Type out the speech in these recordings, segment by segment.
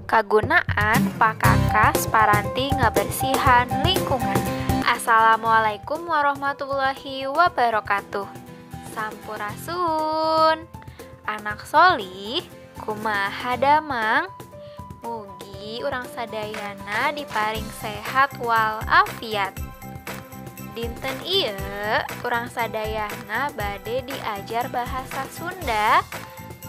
Kagunaan pakakas paranti ngabersihan lingkungan. Assalamualaikum warahmatullahi wabarakatuh. Sampurasun. Anak solih, kumaha damang? Mugi urang sadayana diparing sehat walafiat. Dinten ieu urang sadayana bade diajar bahasa Sunda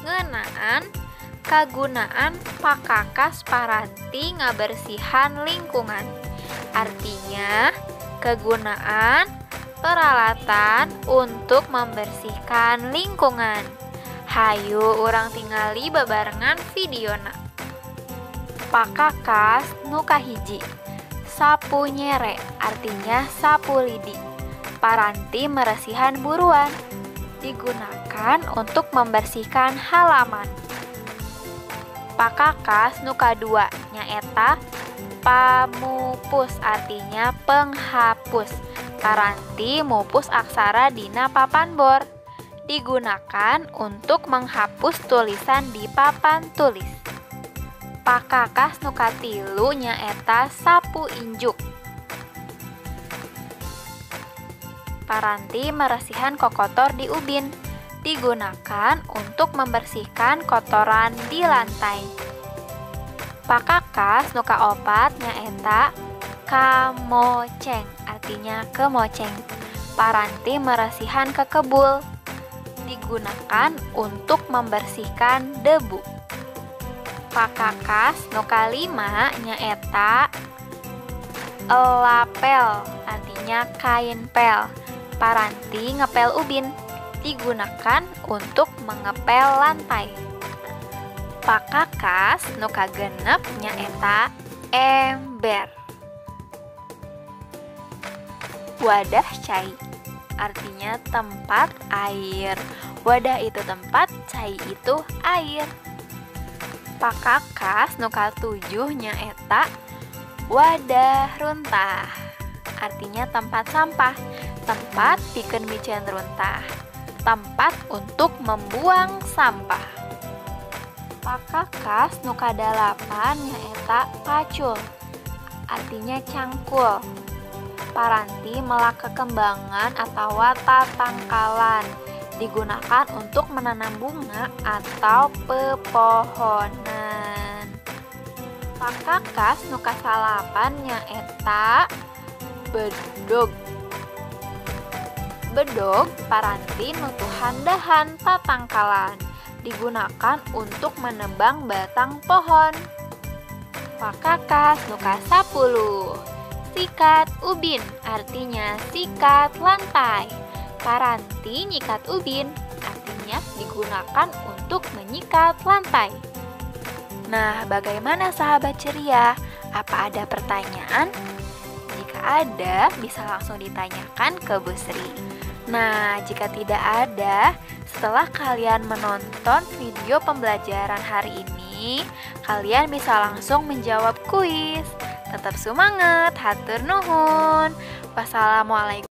ngeunaan kagunaan pakakas paranti ngabersihan lingkungan. Artinya, kegunaan peralatan untuk membersihkan lingkungan. Hayu urang tingali babarengan videona. Pakakas nu kahiji, sapu nyere, artinya sapu lidi. Paranti meresihan buruan, digunakan untuk membersihkan halaman. Pakakas nu kadua nyaeta pamupus, artinya penghapus. Paranti mupus aksara dina papan bor, digunakan untuk menghapus tulisan di papan tulis. Pakakas nu katilu nyaeta sapu injuk. Paranti meresihan kokotor di ubin, digunakan untuk membersihkan kotoran di lantai. Pakakas nu kaopat nyaeta kamoceng, artinya kemoceng. Paranti meresihan kekebul, digunakan untuk membersihkan debu. Pakakas nu kalima nyaeta lapel, artinya kain pel. Paranti ngepel ubin, digunakan untuk mengepel lantai. Pakakas nu kagenep nyaeta ember. Wadah cai, artinya tempat air. Wadah itu tempat, cai itu air. Pakakas nu katujuh nyaeta wadah runtah, artinya tempat sampah, tempat pikeun miceun runtah, tempat untuk membuang sampah. Pakakas nu kadalapan nyaeta pacul, artinya cangkul. Paranti melak kekembangan atau tatangkalan, digunakan untuk menanam bunga atau pepohonan. Pakakas nu kasalapan nyaeta bedog. Bedog paranti nutuhan dahan tatangkalan, digunakan untuk menebang batang pohon. Pakakas nu kasapuluh, sikat ubin, artinya sikat lantai. Paranti nyikat ubin, artinya digunakan untuk menyikat lantai. Nah, bagaimana sahabat ceria? Apa ada pertanyaan? Jika ada, bisa langsung ditanyakan ke Bu Sri. Nah, jika tidak ada, setelah kalian menonton video pembelajaran hari ini, kalian bisa langsung menjawab kuis. Tetap semangat, hatur nuhun. Wassalamualaikum.